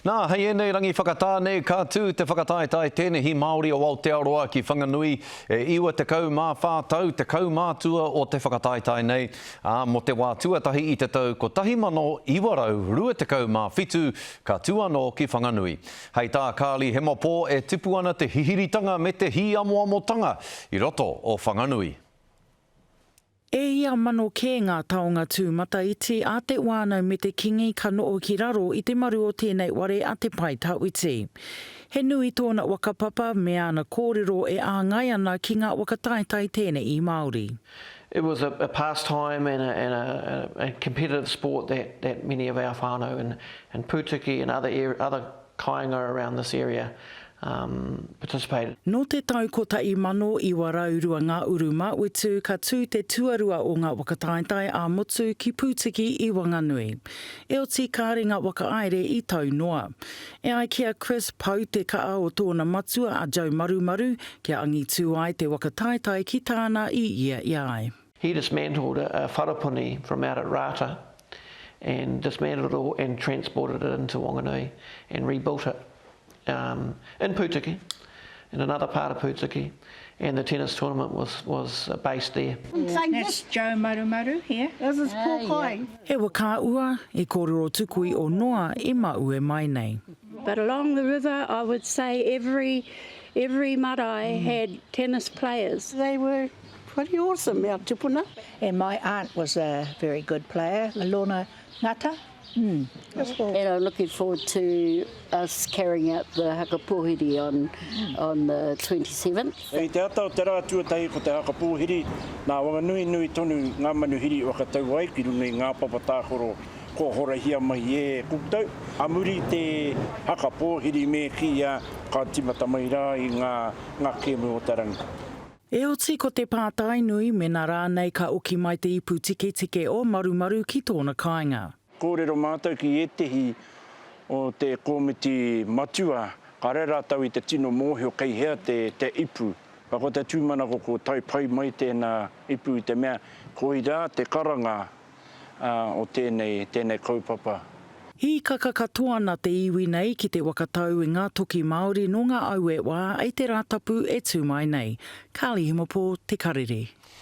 Nā, hei ēnei rangi whakatā nei ka tū te whakataetae tēnehi Māori o Aotearoa ki Whanganui, e 94 tau te kaumātua o te whakataetae nei, ā, mō te wā tuatahi i te tau 1927 ka tū anō ki Whanganui. Hei tā Carly Hemopo e tipu ana te hihiritanga me te hīamoamotanga i roto o Whanganui. E ia mano kē ngā taonga tūmataiti a te wānau me te kingi ka noho ki raro i te maru o tēnei ware a Te Pae Tawhiti. He nui tōna whakapapa me āna kōrero e āngai ana ki ngā waka taetae tēneī Māori. It was a a pastime and a and a a competitive sport that that many of our whānau and and Pūtiki and other other kāinga around this area participated. Nō te tau 1902 ngā uru Māuitu ka tū te tuarua o ngā waka taetae ā-motu ki Pūtiki i Wanganui. Eoti kāre ngā whakahaere i tau noa. E ai ki a Chris Pau te kaha o tōna matua a Joe Marumaru kia angitū ai te waka taetae ki tāna i ia ia ai. He dismantled a wharepuni from out at Rata and dismantled it all and transported it into Wanganui and rebuilt it um, in Pūtiki, in another part of Pūtiki, and the tennis tournament was, was based there. That's Joe Marumaru here. This is Pōkai. He whakaahua, he kōrero tukui o Noa i maue mai nei. But along the river I would say every every marae had tennis players. They were pretty awesome, our tupuna. And my aunt was a very good player, Lorna Ngata. Mm. And I'm looking forward to us carrying out the haka pōhiri on, on the 27th. I te ata o te rā tuatahi ko te haka pōhiri, nā Wanganui nui tonu ngā manuhiri i whakatau ai ki runga i ngā papa tākaro kua horahia mai e koutou. A muri i te haka pōhiri me kī a ka tīmata mai rā i ngā, ngā kēmu o te rangi. Eoti ko te pātai nui mena rānei ka oki mai te ipu tiketike o Marumaru ki tōna kāinga. Kōrero mātou ki ētehi o te kōmiti matua, kāre rātou i te tino mōhio kei hea te ipu. Ka ko te tūmanako ko tae pai mai tēnā ipu i te mea koirā te karanga o tēnei, tēnei kaupapa. Hīkaka katoa ana te iwi nei ki te whakatau i ngā toki Māori nō ngā aue wā i te Rātapu e tū mai nei. Carly Hemopo, Te Karere.